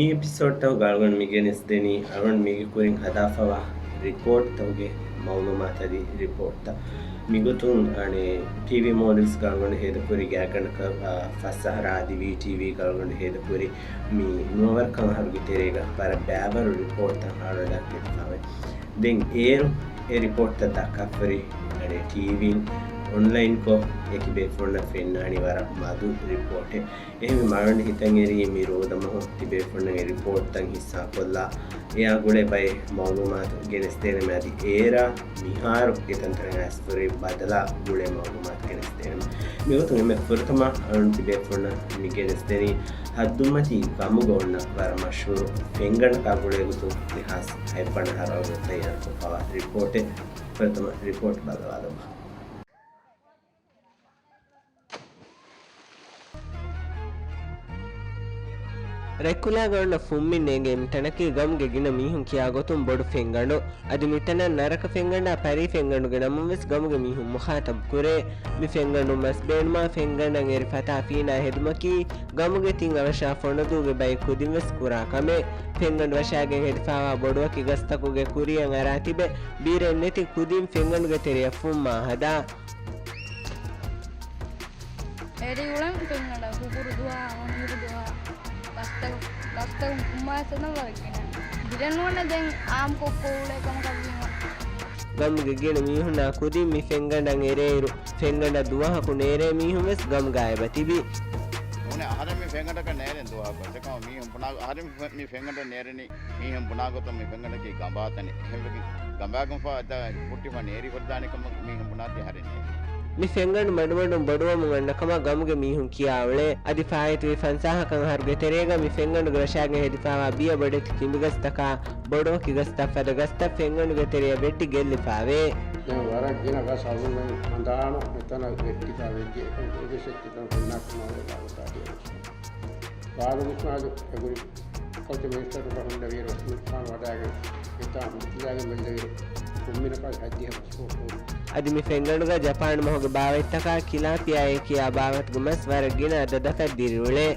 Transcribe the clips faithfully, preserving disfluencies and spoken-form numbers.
މި އެޕިސޯޑްތަކުގަ އަޅުގަނޑު މި ގެނެސްދެނީ އަޅުގަނޑު މީގެ ކުރިން ހަދާފަވާ ރިޕޯޓްތަކުގެ މައުލޫމާތު އަދި ރިޕޯޓްތައް. މިގޮތުން އަނެއް ޓީވީ މޯލްޑިވްސް އަޅުގަނޑު ހޭދަކުރި ގާތްގަނޑަކަށް، އާ، ފަސް އަހަރާ އަދި ވީޓީވީ އަޅުގަނޑު ހޭދަކުރި މި ނުވަވަރަކަށް އަހަރުގެ ތެރޭގަ ވަރަށް ބައިވަރު ރިޕޯޓްތައް އަޅުގަނޑަށް ގެންފާވޭ. ދެން އޭރު އެ ރިޕޯޓްތައް ދައްކާފަރި އަނެއް ޓީވީން އޮންލައިންކޮށް އެކި ބޭފުޅުންނަށް ފެންނާނީ ވަރަށް މަދު ރިޕޯޓެއް. އެހެންވެ މަ އަޅުގަނޑު ހިތަށް އެރީ މި ރޯދަމަހު ތިބޭފުޅުންނަށް އެ ރިޕޯޓްތައް ހިއްސާކޮށްލާ، އެއާ ގުޅޭ ބައެއް މައުލޫމާތު ގެނެސްދޭނަމޭ އަދި އޭރާ މިހާރު ގިތަންތަނަށް އައިސްފަރި ބަދަލާ ގުޅޭ މައުލޫމާތު ގެނެސްދޭނަމޭ. މިގޮތުން އެންމެ ފުރަތަމަ އަޅުގަނޑު ތިބޭފުޅުންނަށް މި ގެނެސްދެނީ ހައްދުމަތީ ގަމުގަ އޮންނަ ވަރަށް މަޝްހޫރު ފެންގަނޑަކާ ގުޅޭގޮތުން ދެހާސް ހަތްވަނަ އަހަރު އަޅުގަނޑު ތައްޔާރުކޮށްފަވާ ރިޕޯޓެއް. ފުރަތަމަ ރިޕޯޓް ބަލަވާލަބަ. ރެކުލާގަ އޮންނަ ފުންމިން ނޭނގޭ މިތަނަކީ ގަމުގެ ގިނަ މީހުން ކިޔާ ގޮތުން ބޮޑު ފެންގަނޑު. އަދި މިތަނަށް ނަރަކަ ފެންގަނޑާ ޕަރީ ފެންގަނޑުގެ ނަމުން ވެސް ގަމުގެ މީހުން މުޚާތަބު ކުރޭ. މި ފެންގަނޑުން މަސް ބޭނުމާ ފެންގަނޑަށް އެރި ފަތާ ފީނާ ހެދުމަކީ ގަމުގެ ތިން އަވަށާ ފޮނަދޫގެ ބައެއް ކުދިން ވެސް ކުރާ ކަމެއް. ފެންގަނޑު ވަށާގެން ހެދިފާވާ ބޮޑުވަކި ގަސްތަކުގެ ކުރިއަށް އަރާ ތިބެ ބިރެއް ނެތި ކުދިން ފެންގަނޑުގެ ތެރެއަށް ފުންމާ ހަދާ. އެރީ އުޅެން ފެންގަނޑަށް ހުކުރު ދުވާ، އޮނިހުރު ދުވާ، ގަސްތަކު، ގަސްތަކު ފުންމާ ސަދަން ވަރަށް ގިނަ. ބިރެއް ނުވަންނަ ދެން އާއްމުކޮށް ކޮށް އުޅޭ ކަމަކަށް ވީމަ. ގަމުގެ ގިނަ މީހުންނާ ކުދިން މި ފެންގަނޑަށް އެރޭއިރު، ފެންގަނޑަށް ދުވަހަކު ނޭރޭ މީހުން ވެސް ގަމުގަ އެބަ ތިބި. ނޫނޭ އަހަރެން މި ފެންގަނޑަކަށް ނޭރެން ދުވަހަކު. އެކަމަ މީހުން ބުނާ، އަހަރެން މި ފެންގަނޑަށް ނޭރެނީ މީހުން ބުނާ ގޮތުން މި ފެންގަނޑަކީ ގަނބާތަނެއް. އެހެންވެގެން ގަނބާގެންފާ އެތާ ހުއްޓިފަ ނޭރި ހުރިދާނެ ކަމަށް މީހުން ބުނާތީ އަހަރެން ނޭރި. މި ފެންގަނޑު މަޑުމަޑުން ބޮޑުވަމުން އަންނަ ކަމަށް ގަމުގެ މީހުން ކިޔާ އުޅޭ. އަދި ފާއިތުވި ފަންސާހަކަށް އަހަރުގެ ތެރޭގަ މި ފެންގަނޑުގެ ވަށާގެން ހެދިފާވާ ބިޔަ ބޮޑެތި ކިނބިގަސްތަކާ ބޮޑުވަކި ގަސްތައް ފަދަ ގަސްތައް ފެންގަނޑުގެ ތެރެއަށް ވެއްޓި ގެއްލިފާވޭ. ދެން ވަރަށް ގިނަ ގަސް އަޅުގަނޑުމެން ހަނދާނު މިތަނަށް ވެއްޓިފާ ވެއްޖެ. އެކަން ކުރި ދެސެއް ތިތަން ފެންނާ ކަމާ ވެދާ ގޮތާ ދިޔަ ގަސް. ބާރު މިސްމާލު އެގުރި ކަލްޗަރ މިނިސްޓަރު ބަހުންނަވިއިރު އުސްމާން ވަޑާގެން އެތާ މުތިލާގެ މެންދެވިރު ކުންމިނަކާ ހައްދިހަ މަސްކޯޓު. އަދި މި ފެންގަނޑުގަ ޖަޕާން މަހުގެ ބާވަތްތަކާ ކިލާޕިއާއޭ ކިޔާ ބާވަތުގެ މަސް ވަރަށް ގިނަ އަދަދަކަށް ދިރިއުޅޭ.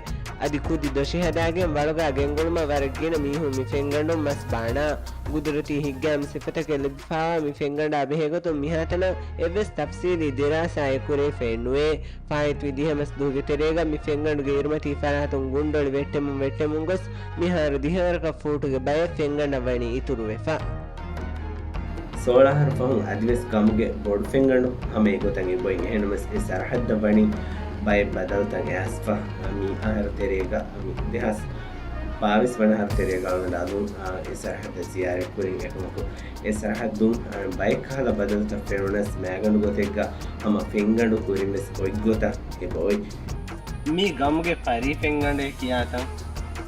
އަދި ކުދި ދޮށި ހަދާގެން ވަޅުގާ ގެންގުޅުމަށް ވަރަށް ގިނަ މީހުން މި ފެންގަނޑުން މަސް ބާނާ. ގުދުރަތީ ހިތްގައިމު ސިފަތަކެއް ލިބިފާވާ މި ފެންގަނޑާ ބެހޭގޮތުން މިހާތަނަށް އެއްވެސް ތަފްސީލީ ދިރާސާއެއް ކުރެވިފައެއް ނުވޭ. ފާއިތުވި ދިހަ މަސް ދުވަހުގެ ތެރޭގަ މި ފެންގަނޑުގެ އިރުމަތީ ފަރާތުން ގުންޑޮޅި ވެއްޓެމުން ވެއްޓެމުން ގޮސް، މިހާރު ދިހަވަރަކަށް ފޫޓުގެ ބައެއް ފެންގަނޑަށް ވަނީ އިތުރުވެފަ. ސޯޅަ އަހަރު ފަހުން އަދިވެސް ގަމުގެ ބޮޑު ފެންގަނޑު ހަމަ އެގޮތަށް އެބައޮތް. އެހެންނަމަވެސް އެ ސަރަހައްދަށް ވަނީ ބައެއް ބަދަލުތައް އައިސްފަ. މި އަހަރު ތެރޭގަ މި ދެހާސް ބާވީސް ވަނަ އަހަރު ތެރޭގަ އަޅުގަނޑު އަލުން، އާ، އެ ސަރަހައްދަށް ޒިޔާރަތް ކުރިން. އެކަމަކު އެ ސަރަހައްދުން، އާ، ބައެއް ކަހަލަ ބަދަލުތައް ފެނުނަސް، މައިގަނޑު ގޮތެއްގަ ހަމަ ފެންގަނޑު ކުރިން ވެސް އޮތްގޮތަށް އެބައޮތް. މީ ގަމުގެ ފަރީ ފެންގަނޑޭ ކިޔާތަން،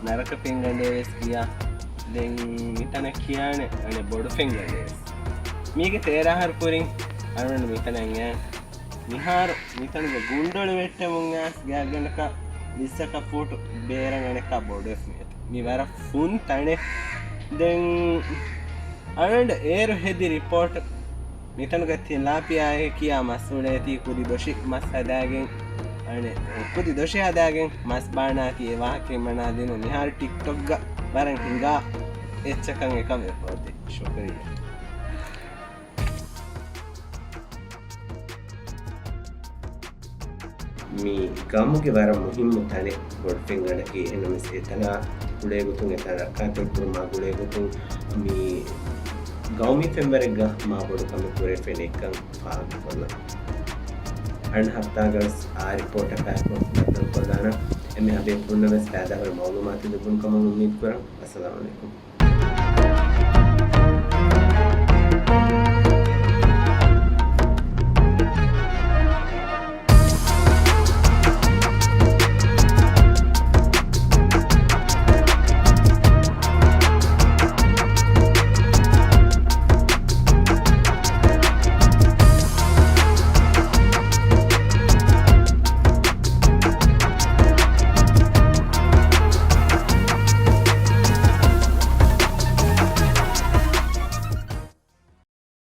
ނަރަކަ ފެންގަނޑޭ ވެސް ކިޔާ. ދެން މިތަނަށް ކިޔާނެ އަނެއް ބޮޑު ފެންގަނޑޭ ވެސް. މީގެ ތޭރަ އަހަރު ކުރިން އަޅުގަނޑު މިތަނަށް އައި. މިހާރު މިތަނުގެ ގުންޑޮޅި ވެއްޓެމުން އައިސް ގާތްގަނޑަކަށް ވިއްސަކަށް ފޫޓު ބޭރަށް އަނެއްކާ ބޮޑުވެފަ މިއޮތީ. މި ވަރަށް ފުން ތަނެއް. ދެން އަޅުގަނޑު އޭރު ހެދި ރިޕޯޓް، މިތަނުގަ ތިލާޕިއާއޭ ކިޔާ މަސް އުޅޭތީ ކުދި ދޮށި މަސް ހަދާގެން، އަނެއް ކުދި ދޮށި ހަދާގެން މަސް ބާނާތީ އެ ވާހަކަ ހިމަނާ ދިނުން. މިހާރު ޓިކްޓޮކްގަ ވަރަށް ހިނގާ އެއްޗަކަށް އެކަމަށް އެބައޮތީ. ޝުކުރިއްޔާ. މި ގަމުގެ ވަރަށް މުހިއްމު ތަނެއް ބޮޑު ފެންގަނޑަކީ. އެހެންނަމަވެސް އެތަނާ ގުޅޭގޮތުން، އެތަން ރައްކާތެރިކުރުމާ ގުޅޭގޮތުން މި ގައުމީ ފެންވަރެއްގަ މާ ބޮޑު ކަމެއް ކުރެވިފައި ނެތްކަން ފާހަގަކޮށްލަން. އަންނަ ހަފްތާގަވެސް އާ ރިޕޯޓަކާއެކު ބައްދަލުކޮށްލާނަން. އެންމެހާ ބޭފުޅުންނަށް ވެސް ފައިދާހުރި މައުލޫމާތު ލިބުނު ކަމަށް އުއްމީދުކުރަން. އައްސަލާމު ޢަލައިކުމް.